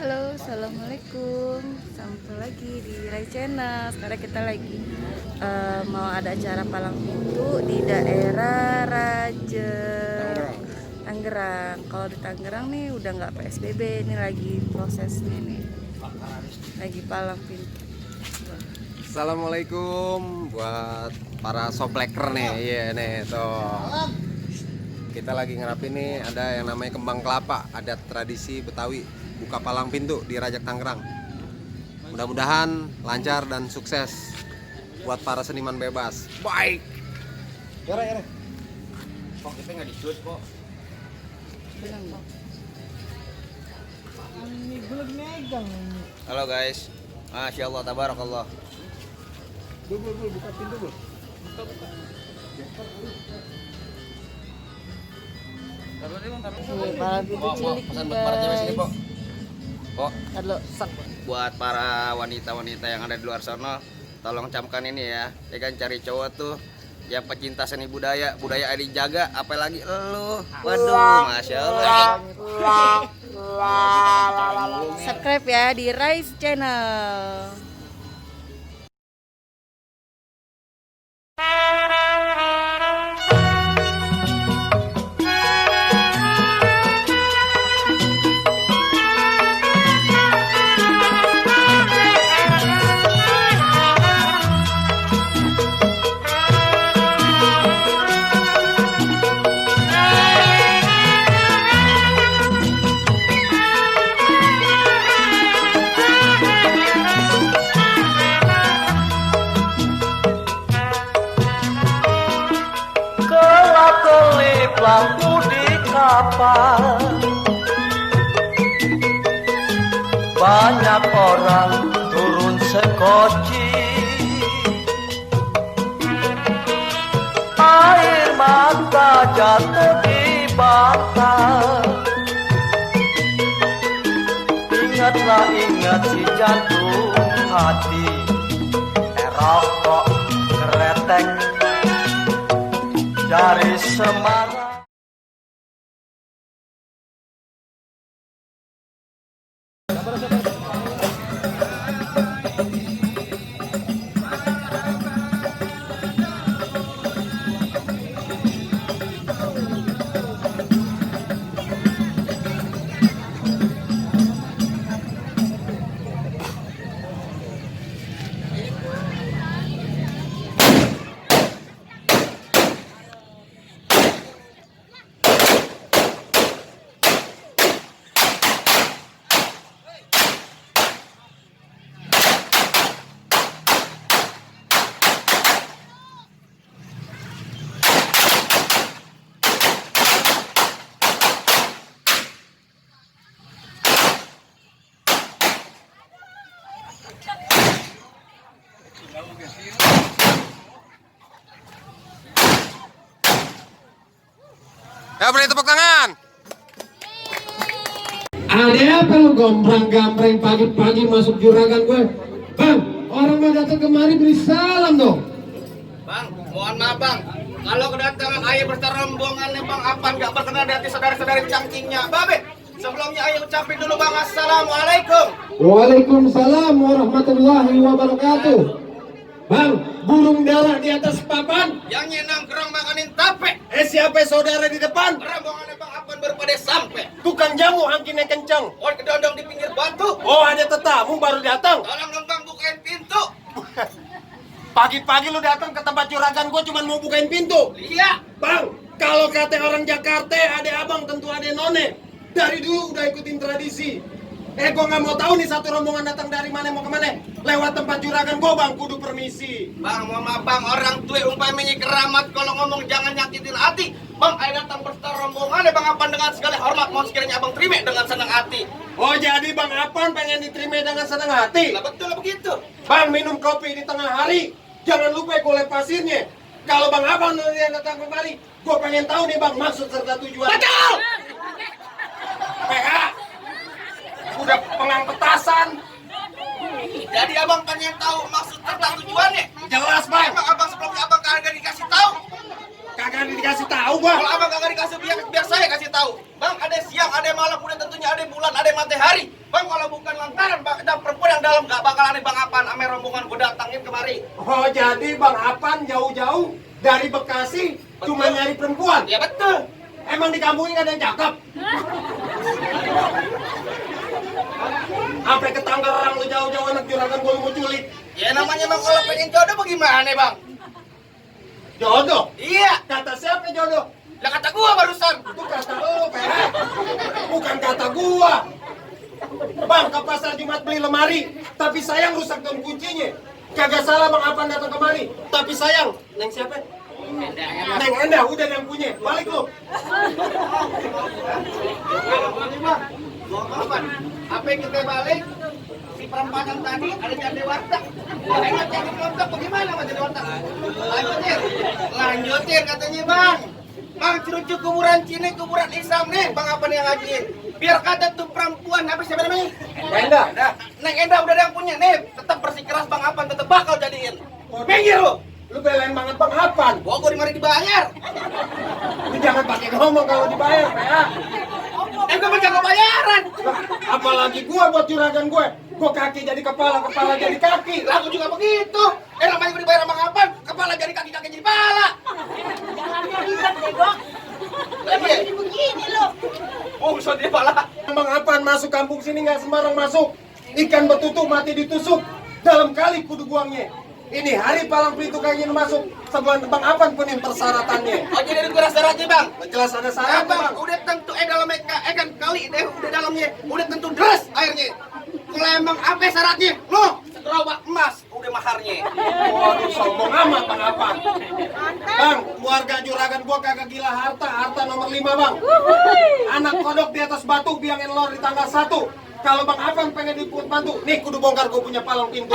Halo, assalamualaikum. Sampai lagi di Rai Channel. Sekarang kita lagi mau ada acara palang pintu di daerah Raja Tangerang. Kalau di Tangerang nih udah nggak PSBB, ini lagi prosesnya nih, lagi palang pintu. Assalamualaikum buat para sopleker nih, iya nih tuh. Kita lagi ngerapin nih, ada yang namanya kembang kelapa, adat tradisi Betawi, buka palang pintu di Rajak Tangerang. Mudah-mudahan lancar dan sukses buat para seniman bebas. Baik. Yore. Kok kita nggak dicut kok? Ini gue lagi megang. Halo guys, Masya Allah, tabarakallah. Bul, buka pintu bul. Buka. Nih, palang pintu cilik Pesan buat para cewek sini, guys. Pok. Pok, Halo, sak. buat para wanita-wanita yang ada di luar sana, tolong camkan ini ya. Ya kan, cari cowok tuh yang pecinta seni budaya ada dijaga, apalagi elu. Waduh, Masya Allah. Subscribe ya di Rai Channel. Kelap-kelip lampu di kapal, banyak orang turun sekoci, air mata jatuh di bantal. Ingatlah, ingat si jantung hati, rokok keretek dari Semarang. Ya, beri tepuk tangan. Ada apa lu gombrang-gambreng pagi-pagi masuk juragan gue? Bang, orang mau datang kemari beri salam dong. Bang, mohon maaf bang, kalau kedatangan ayah berterombongannya bang Apan gak berkenan di hati saudara-saudari cangkingnya. Babe, sebelumnya ayah ucapin dulu bang assalamualaikum. Waalaikumsalam warahmatullahi wabarakatuh. Bang, burung dara di atas papan. Yang nyenang kerong makanin tape. Siapa saudara di depan? Rombongannya bang Apan baru pada sampai. Tukang jamu angkinnya kencang. Oh, kedondong di pinggir batu. Oh, ada tetamu baru datang. Tolong dong bang bukain pintu. Pagi-pagi lu datang ke tempat juragan gue cuma mau bukain pintu. Iya. Bang, kalau kata orang Jakarta, ada abang tentu ada none. Dari dulu udah ikutin tradisi. Gua nggak mau tahu nih satu rombongan datang dari mana mau kemana. Lewat tempat juragan gua bang, kudu permisi. Bang, mama bang, orang tua umpamanya keramat kalau ngomong jangan nyakitin hati. Bang, ayo datang berserta rombongan bang Apan dengan segala hormat mau sekiranya abang terima dengan senang hati. Oh jadi bang Apan pengen diterima dengan senang hati. Lah betul begitu. Bang minum kopi di tengah hari, jangan lupa golek pasirnya. Kalau bang Apan yang datang kemari, gua pengen tahu nih bang maksud serta tujuan. Betul. PH, udah pengang petasan. Jadi abang pengen tahu maksud serta tujuannya. Jelas bang, Emang abang sebelumnya abang kagak dikasih tahu. kagak dikasih tahu gua. Kalau abang kagak dikasih biar saya kasih tahu. Bang, ada siang, ada malam, udah tentunya ada bulan, ada matahari. Bang, kalau bukan lantaran bang, ada perempuan yang dalam gak bakal ada bang Apan ame rombongan gue datangin kemari. Oh jadi bang Apan jauh-jauh dari Bekasi cuma nyari perempuan. Ya betul. Emang di kampung ini nggak ada yang cakep? Sampai ke Tangerang lu jauh-jauh anak juragan gua mau culik. Ya namanya bang kalau pengen jodoh bagaimana bang? Jodoh? Iya. Kata siapa jodoh? Lah kata gua barusan. Itu kata lu, PH. Bukan kata gua. Bang, ke pasar Jumat beli lemari, tapi sayang rusak daun kuncinya. Kagak salah bang Apan datang kemari, tapi sayang. Neng siapa? Neng Enda, udah yang punya. Balik lu. Mau kapan? Apa kita balik? Si perempatan tadi ada jadi warteg. Ingat jadi warteg bagaimana sama jadi warteg? Lanjutin katanya bang. Bang cerucuk kuburan Cina, kuburan Islam nih, bang apa nih yang ngajiin? Biar kata tuh perempuan apa siapa namanya? Enda. Nah, Neng Enda udah ada yang punya nih, tetap bersikeras bang Apan tetap bakal jadiin. Minggir lu. Lu belain banget bang Apan. Gua di mari dibayar. Lu jangan pakai ngomong kalau dibayar, PH. Gua menjaga bayaran. Apalagi gua buat juragan gue. Gua kaki jadi kepala, kepala jadi kaki. Lah, aku juga begitu. Namanya gua dibayar sama Apan, kepala jadi kaki, kaki jadi pala. Jalannya ribet bego. Lagi Jadi begini lo. oh, so dia pala. Bang Apan masuk kampung sini nggak sembarang masuk. Ikan betutu mati ditusuk. Dalam kali kudu buangnya. Ini hari palang pintu kayak gini masuk. Sebelum Bang Apan punya persyaratannya. Oh, jadi ada syaratnya bang. Jelas ada Bang, syarat bang. udah tentu dalam kan kali deh udah dalamnya udah tentu deras airnya. Kalau emang apa syaratnya? Loh, gerobak emas udah maharnya. Waduh sombong amat Bang Apan. Bang, keluarga juragan gua kagak gila harta. Harta nomor 5 bang. Anak kodok di atas batu biangin lor di tanggal 1. Kalau Bang Apan pengen dibuat bantu, nih kudu bongkar gua punya palang pintu.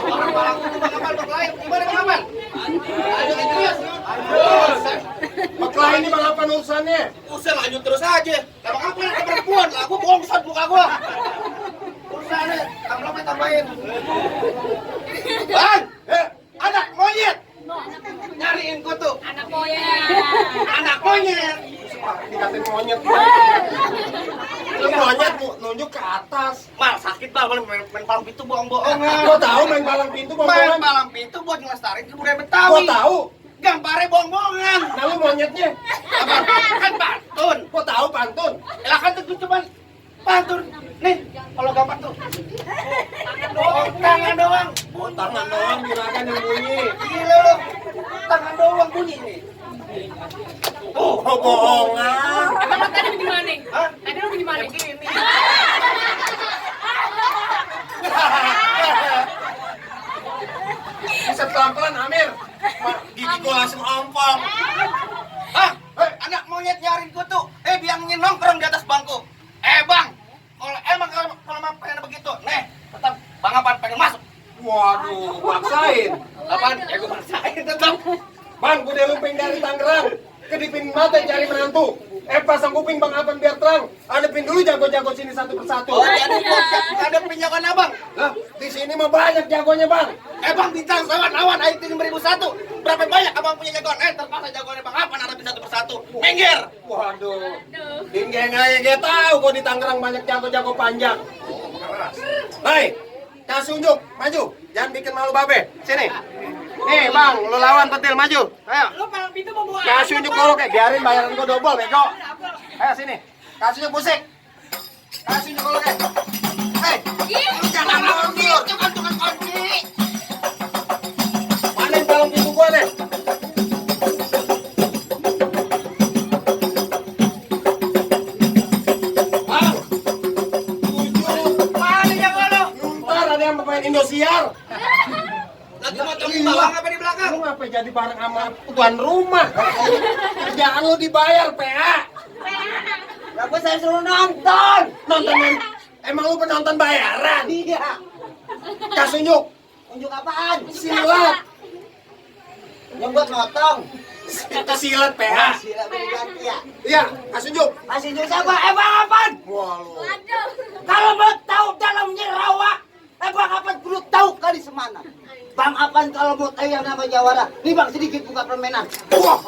Orang bang Apan lain gimana bang Apan? Ayo terus. Baklah ini Bang Apan urusannya. Usah lanjut terus aja. Lah bang Apan ada perempuan lah, gua bongsat muka gua. Urusannya, amplopnya tambahin. Bang, anak monyet. Nyariin kutu. Anak moyang. Anak monyet. Dikatain monyet. Lu monyet nunjuk ke atas. Mal sakit bal, main palang pintu bohong-bohongan. Gua tahu main palang pintu Main bohongan. palang pintu buat ngelestariin budaya Gua Betawi. tahu. Gambarnya bohong-bohongan. Nah lu monyetnya. Kan pantun. Gua tahu pantun. Lah kan itu cuman pantun. Nih, kalau gambar tuh. Tangan doang. Oh, tangan doang juragan yang bunyi. Gila lu. Tangan doang bunyi nih. Oh, bohongan. Emang tadi gimana? Hah? Tadi lu gimana? Gini. Bisa pelan-pelan Amir. Gigi gua langsung ompong. Ah, anak monyet nyariin kutu. Biangnya nongkrong di atas bangku. Bang, kalau pengen begitu, nih, tetap Bang Apan pengen masuk. Waduh, maksain. Apaan? Gue maksain tetap. Bang, gua udah lumping dari Tangerang. Kedipin mata cari menantu. Pasang kuping Bang Apan biar terang. Hadepin dulu jago-jago sini satu persatu. Oh, jadi ada pinjakan abang. Lah, di sini mah banyak jagonya Bang. Bang, bintang lawan ayo tim 1001. Berapa banyak abang punya jagoan? Terpaksa jagoannya Bang Apan hadapin satu persatu. Minggir. Waduh. Dinggeng aja dia tahu kok di Tangerang banyak jago-jago panjang. Hai, kasih unjuk, maju. Jangan bikin malu babe. Sini. Nih Bang, lu lawan petil maju. Ayo. Lu palang pintu mau buat Kasih unjuk kalau kayak biarin bayaran gua double, bego. Ayo sini. Kasih unjuk musik. Kasih unjuk kalau kayak. Hei, lu jangan mundur. Jangan tukang kunci. Panen palang pintu gua deh. Bang, 7 Atau motongin bawang apa di belakang? Lu ngapa jadi bareng sama tuan rumah? Kerjaan lu dibayar, PA. Aku saya suruh nonton. Nonton emang lu penonton bayaran? Iya. Kasunjuk, Unjuk apaan? silat. Yang buat motong. Itu silat, PA. Sila berganti ya. Iya, kasunjuk. Masih juga siapa? Bang Apan. Wah lu. Kalau mau tahu dalamnya rawa, Bang Apan perlu tahu kali semana. Bang Apan kalau mau tahu yang nama Jawara, nih Bang sedikit buka permainan. Wah.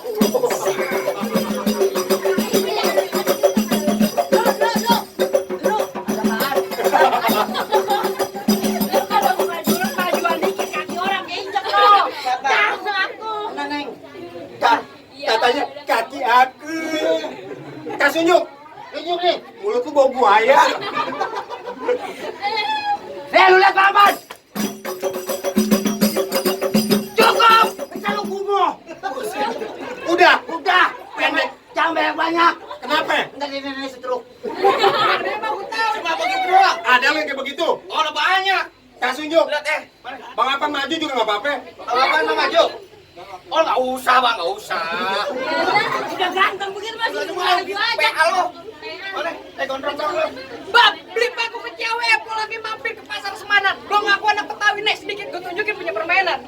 Neneng. Katanya kaki aku. Kasunjuk. Tunjuk nih. Mulut lu bau buaya. Lu lihat Bang Apan. Cukup. Kita lu kumuh. Udah. Udah. Jangan banyak-banyak. Kenapa? Ntar dia nenek stroke. Cuma begitu doang. Ada lu yang kayak begitu. Oh, ada banyak. Kasunjuk. Lihat mana? Bang Apan maju juga nggak apa-apa. Apaan Bang maju? Oh, nggak usah Bang, nggak usah. Udah ganteng begitu masih Udah cuma lagi aja. PA lo. Mana? Gondrong lo. Bab, beli paku ke cewek, aku lagi mampir ke pasar Semanan. Lo ngaku anak Betawi, nih sedikit gue tunjukin punya permainan.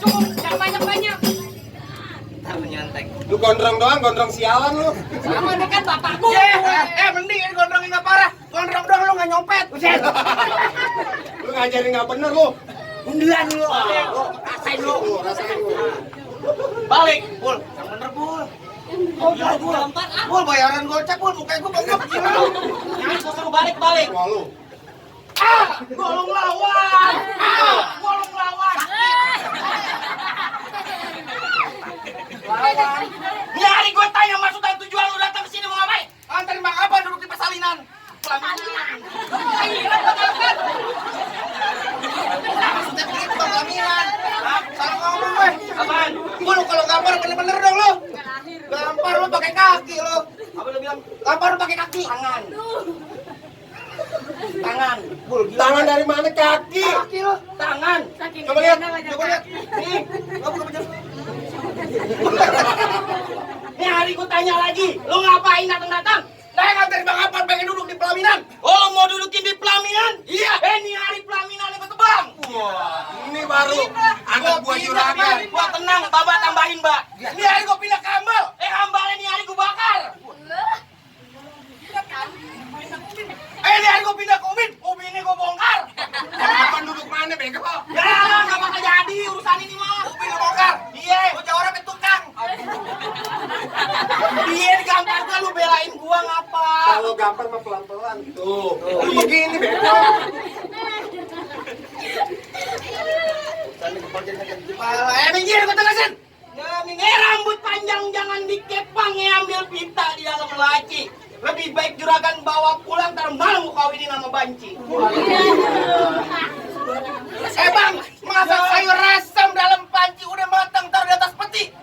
Cukup, jangan banyak-banyak. Tahu nyantek. Lu gondrong doang, gondrong sialan lu. Sama nih kan bapakku. Mending ini gondrongin nggak parah. Gondrong doang lo nggak nyopet. Lu ngajarin nggak bener lu. Undian lu. Rasain lu. Rasain lu. Balik, Bul. Yang bener, Bul. Bul, bayaran gocap, Bul. Mukanya gue bengkak. Gimana lu? Jangan gue suruh balik. Wah lu. Golong lawan. Golong lawan. Ini hari gue tanya maksud dan tujuan lu datang ke sini mau ngapain? Anterin Bang Apan duduk di persalinan. Pelaminan. Maksudnya begitu Bang, pelaminan. Salah ngomong gue. Apaan? Gue lu kalau gampar bener-bener dong lu. Gampar lu pakai kaki lu. Apa lu bilang? Gampar lu pakai kaki. Tangan. Tangan. Bul, gila. Tangan dari mana? Kaki. Kaki lu. Tangan. Coba lihat. Coba lihat. Nih. Gak buka baju. Ini hari ku tanya lagi, lu ngapain datang-datang? Saya nganterin Bang Apan pengen duduk di pelaminan. Oh, lu mau dudukin di pelaminan? Iya. Ini hari pelaminan yang ketebang. Wah, ini baru anak buah juragan. Gua tenang, Bapak tambahin, Mbak. Ini hari gua pindah ke Ambal. Ambalnya ini hari gua bakar. Ini hari gua pindah ke Ubin. Ubin ini gua bongkar. Apan duduk mana, bego? Ya, nggak bakal jadi urusan ini mah. Ubin lu bongkar. Iya, gua jawara ke tukang. Iya, gampar gua lu belain gua ngapa? Kalau gampang mah pelan-pelan. Tuh. Lu begini, bego. Minggir gua tegasin. Rambut panjang jangan dikepang, ambil pita di dalam laci. Lebih baik juragan bawa pulang, ntar malam gua kawinin sama banci. Bang, masak sayur asam dalam panci udah matang, taruh di atas peti.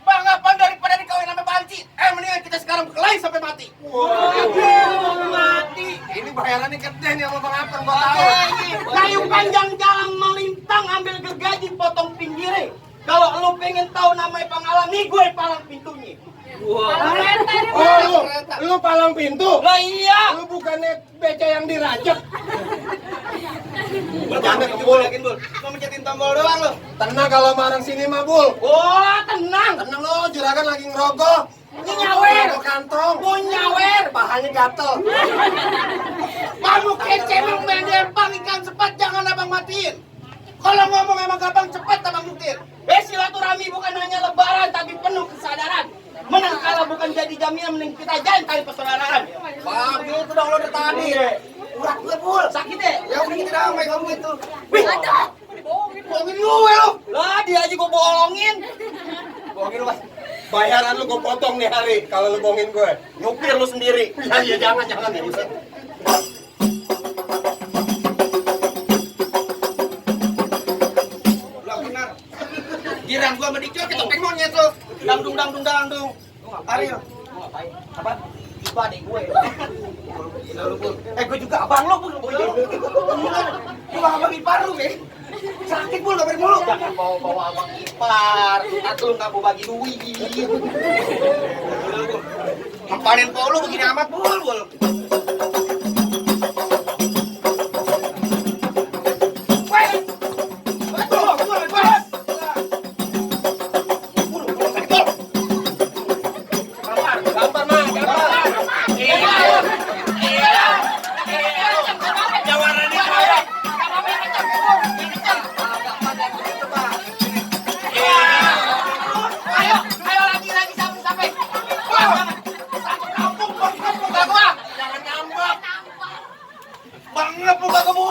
Bang, apa daripada dikawin sama banci? Mendingan kita sekarang berkelahi sampai mati. Mati. Ini bayarannya gede nih sama Bang Apan, gua tahu. Kayu panjang jalan melintang, ambil gergaji potong pinggirnya. Kalau lu pengen tahu namanya pengalaman, nih gue palang pintunya. Oh, lu palang pintu? Lah iya. Lu bukannya beca yang dirajak? Bercanda ke Bul, yakin Bul. Cuma mencetin tombol doang lu. Tenang kalau marang sini mah, Bul. Oh, tenang. Tenang lo, juragan lagi ngerogoh. Ini nyawer. Ngerogoh kantong. Mau nyawer. Pahanya gatel. Kamu kece lu main dempang ikan sepat, jangan abang matiin. Kalau ngomong emang gampang cepet abang nyetir. Silaturahmi bukan hanya lebaran tapi penuh kesadaran. Menang kalah bukan jadi jaminan, mending kita jalan tali persaudaraan. Bang, gitu dong lo dari tadi. Urat gue, Bul. Sakit ya? Ya udah kita damai kamu itu. Wih, ada. Bohongin gue lo. Lah, dia aja gue bohongin. Bohongin lu, Mas. Bayaran lu gue potong nih hari kalau lu bohongin gue. Nyupir lu sendiri. Ya jangan ya. gua sama Dikil ke topeng monyet tuh. Dangdung. Ariel. Apa? Itu adik gue. Gue juga abang lo, Bul. Cuma abang ipar lu, ya. Sakit, Bul, gak mulu. Jangan bawa abang ipar. Atau lu gak mau bagi duit. Ngapain po lu begini amat, Bul. Banget muka kamu.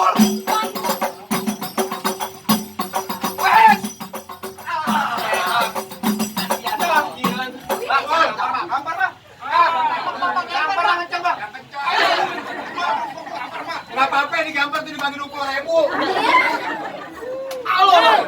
Nggak apa-apa digambar tuh dibagi 20.000. Allah.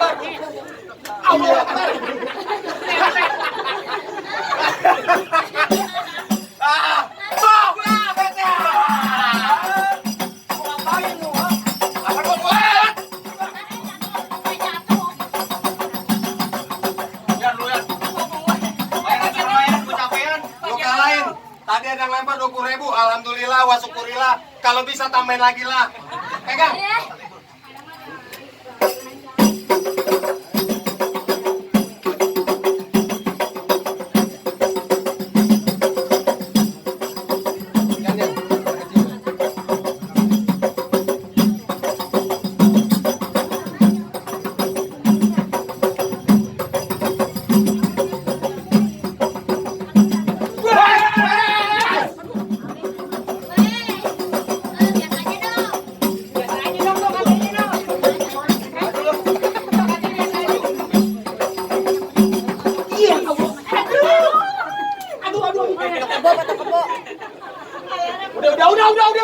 Tadi ada yang lempar 20.000, alhamdulillah, wa syukurillah. Kalau bisa tambahin lagi lah. Pegang.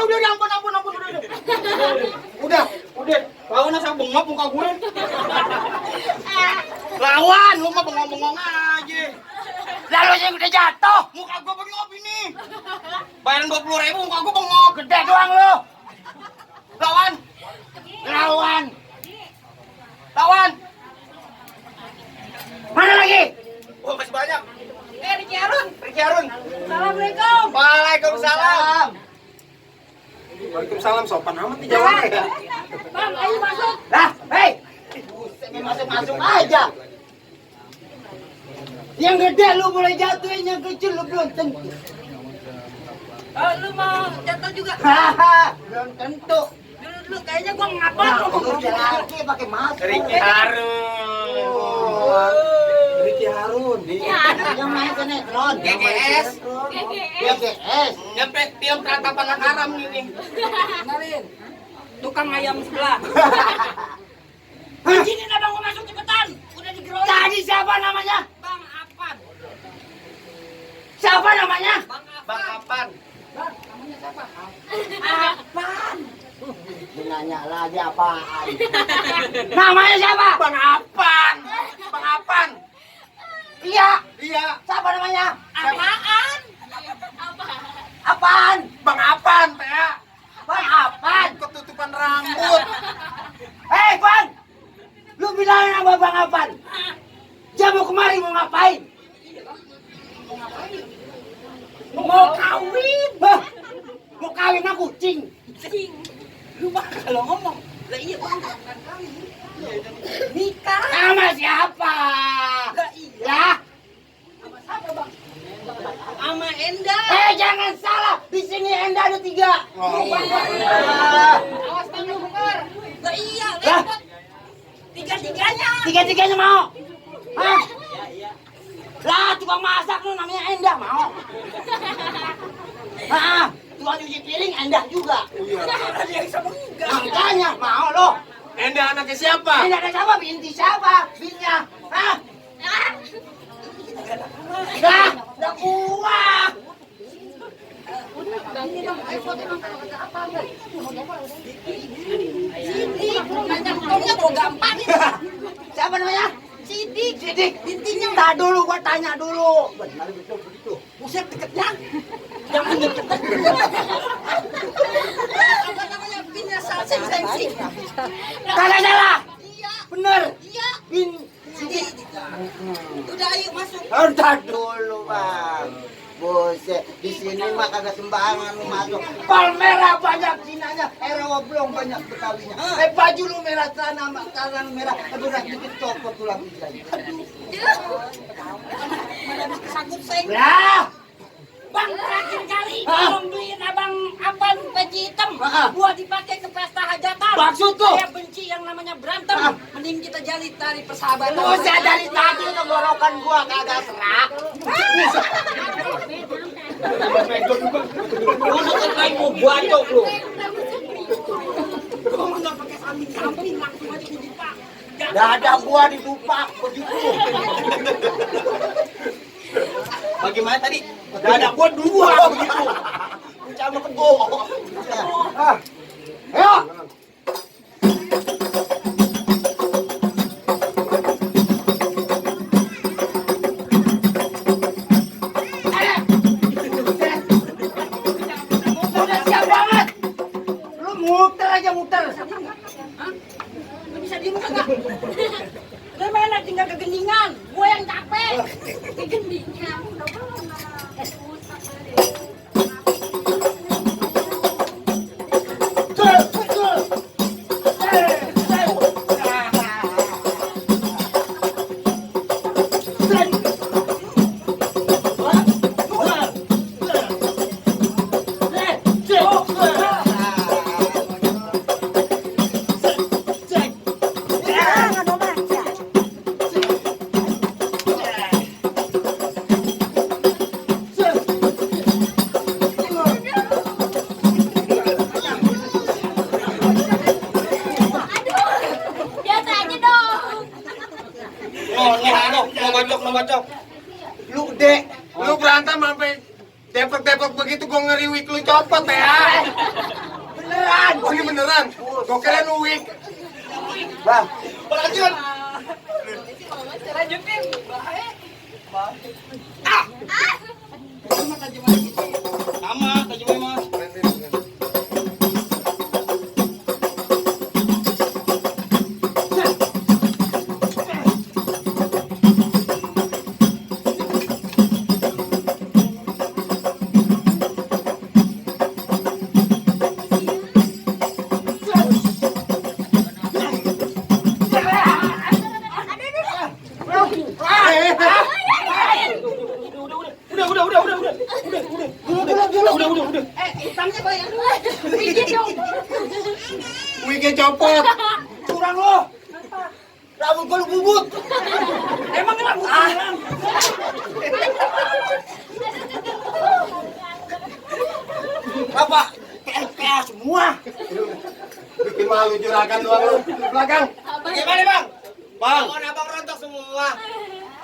Udah, ampun. Udah. Lawan asal bengok muka gue. Lawan, lu mah bengong-bengong aja. Lalu yang udah jatuh. Muka gue bengok ini. Bayaran 20.000 muka gue bengok. Gede doang lu. Lawan. Mana lagi? Oh, masih banyak. Ricky Harun. Assalamualaikum. Waalaikumsalam. Waalaikumsalam, sopan amat nih jawabnya ya. Bang, ayo masuk. Lah, hei. Masuk aja. Yang gede lu boleh jatuhin, yang kecil lu belum tentu. Lu mau jatuh juga? Haha, belum tentu. Dulu kayaknya gua ngapa? Nah, lu laki pakai masker. Ricky Harun. Yang main sinetron. GGS. GGS. Nyampe film Tatapan Anak Haram ini. Kenalin. Tukang ayam sebelah. Sini dah bang, gua masuk cepetan. Udah digeroyok. Tadi siapa namanya? Bang Apan. Siapa namanya? Bang Apan. Namanya siapa? Apaan? Nanya lagi apaan? Namanya siapa? Bang Apan. Iya. Siapa namanya? Apaan? Apaan? Bang Apan, Teh. Bang apaan? Ketutupan rambut. Hei Bang, lu bilangin sama Bang apaan? Dia mau kemari mau ngapain? Mau kawin. Hah? Mau kawin sama kucing. Lu mah kalau ngomong, lah iya bang, bukan kawin. Nikah. Sama siapa? Lah iya. Lah, Sama siapa bang? Sama Enda. jangan salah. Di sini Enda ada 3. Awas bang lu bener. Lah iya, Lah. repot. Tiga-tiganya. Tiga-tiganya mau? Hah? Lah, tukang masak lu namanya Enda mau? Tukang cuci piring Enda juga. Ada yang sama enggak. Makanya mau lo. Enda anaknya siapa? Enda ada siapa? Binti siapa? Bintinya? Hah? Dah, udah kuat. Sini, nanya fotonya kok gampang. Siapa namanya? Sidik. Sidik. Intinya. Tak dulu, gua tanya dulu. Benar betul begitu. Buset deketnya. Jangan deket. Apa namanya pinnya sensi. Kagak salah. Iya. Bener. Iya. Bin Sidik. Udah ayo masuk. Entar dulu, Bang. Buset, di sini mah kagak sembarangan lu masuk. Palmera banyak Cinanya, Eroblong banyak Betawinya. Baju lu merah, celana merah, berat dikit copot tulang bisanya. Mana bisa kesangkut seng. Ya, Bang terakhir kali Ah. tolong beliin abang apaan peci hitam. Ah. Buat dipakai ke pesta hajatan. Maksud tuh? Saya benci yang namanya berantem. Ah. Mending kita jalin tali persahabatan. buset dari tadi tenggorokan gua kagak serak. Lu setelah mau bacok lu. Gua mau nggak pakai samping langsung aja ke Jepang. Dada gua didupak begitu. Bagaimana tadi? Dada gua dua begitu. Sama kebo. Ah. Ayo. Udah siap banget. Lu muter aja muter. Lu bisa diem kagak? Lu mana tinggal kegendingan. Gua yang capek. Kegendingan. Biasa aja dong. Mau bacok. Lu gede. Lu berantem sampai depok-depok begitu gua ngeriwik lu copot ya. Beneran. Oh, ini beneran. Gua kira lu wik. Bang, Lanjut. Lanjutin. Sama, taju mas. Udah. Hitamnya bayar. Ini dong. Wiknya copot. curang lo. Rambut gua lu bubut. Emang rambut orang. Apa? Kayak semua. Bikin malu juragan doang lu. Belakang. Gimana bang? Bang, Bangun abang rontok semua.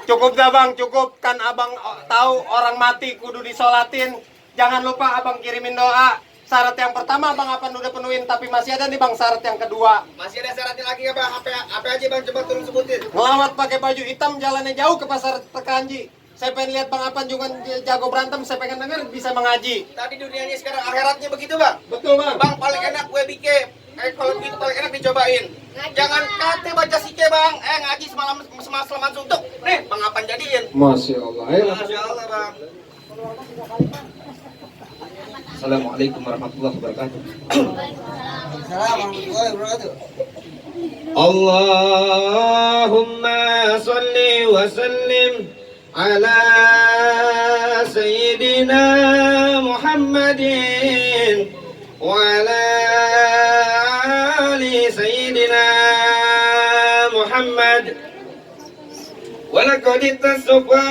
cukup dah bang, cukup. Kan abang tahu orang mati kudu disolatin. Jangan lupa abang kirimin doa. Syarat yang pertama abang Apan udah penuhin, tapi masih ada nih bang syarat yang kedua. Masih ada syaratnya lagi ya bang? Apa aja bang? Coba tolong sebutin. Ngelawat pakai baju hitam, jalannya jauh ke pasar Tekanji. Saya pengen lihat bang Apan juga jago berantem, saya pengen denger bisa mengaji. Tadi dunianya sekarang akhiratnya begitu bang? Betul bang. Bang paling enak gue bikin. Kalau begitu paling enak dicobain. Jangan kate baca sike bang. Ngaji semalam suntuk. Nih bang Apan jadiin. Masya Allah. Ayo. Masya Allah bang. Assalamualaikum warahmatullahi wabarakatuh. Assalamualaikum warahmatullahi wabarakatuh. Allahumma salli wa sallim ala sayyidina Muhammadin wa ala ali sayyidina Muhammad. ولقد اتصفى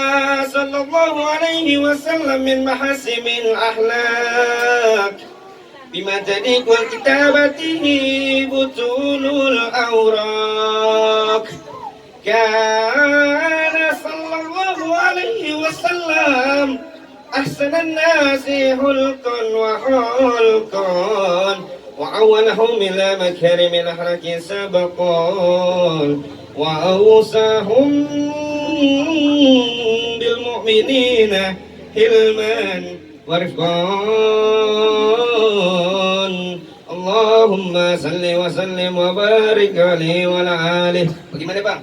صلى الله عليه وسلم من محاسن الأخلاق بما تليق وكتابته بطول الأوراق كان صلى الله عليه وسلم أحسن الناس خلقا وخلقا وعونهم إلى مكارم الأخلاق سبقا وأوصاهم بالمؤمنين حلما ورفقان Allahumma salli wa sallim wa barik alaihi wa ala alihi. Bagaimana bang?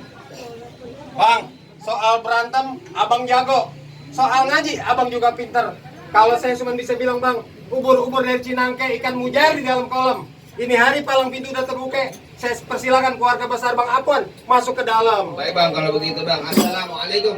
Bang, soal berantem abang jago, soal ngaji abang juga pinter. Kalau saya cuma bisa bilang bang, ubur-ubur dari Cinangke, ikan mujair di dalam kolam. Ini hari palang pintu udah terbuka. Saya persilakan keluarga besar Bang Apon masuk ke dalam. Baik bang, kalau begitu bang. Assalamualaikum.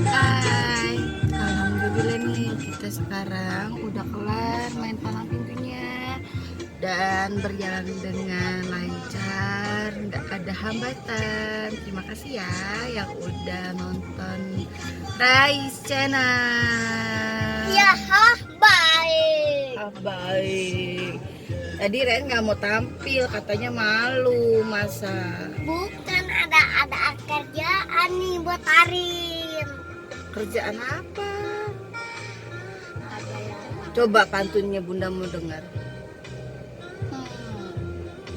Hai, alhamdulillah nih kita sekarang udah kelar main palang pintunya dan berjalan dengan lancar, nggak ada hambatan. Terima kasih ya yang udah nonton Rais Channel. Ya, baik. Baik. Tadi Ren nggak mau tampil, katanya malu masa. Bukan ada kerjaan nih buat Arin. Kerjaan apa? Ada yang Coba pantunnya Bunda mau dengar.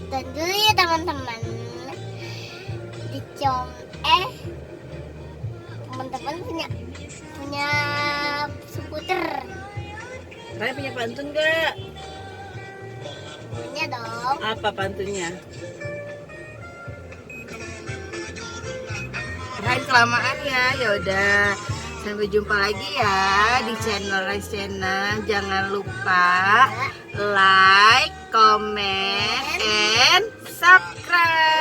tentu ya teman-teman. Di teman-teman punya skuter. Ren punya pantun nggak? Punya dong. Apa pantunnya? Ren kelamaan ya, yaudah. Sampai jumpa lagi ya di channel Rise Channel. Jangan lupa like, comment, and subscribe.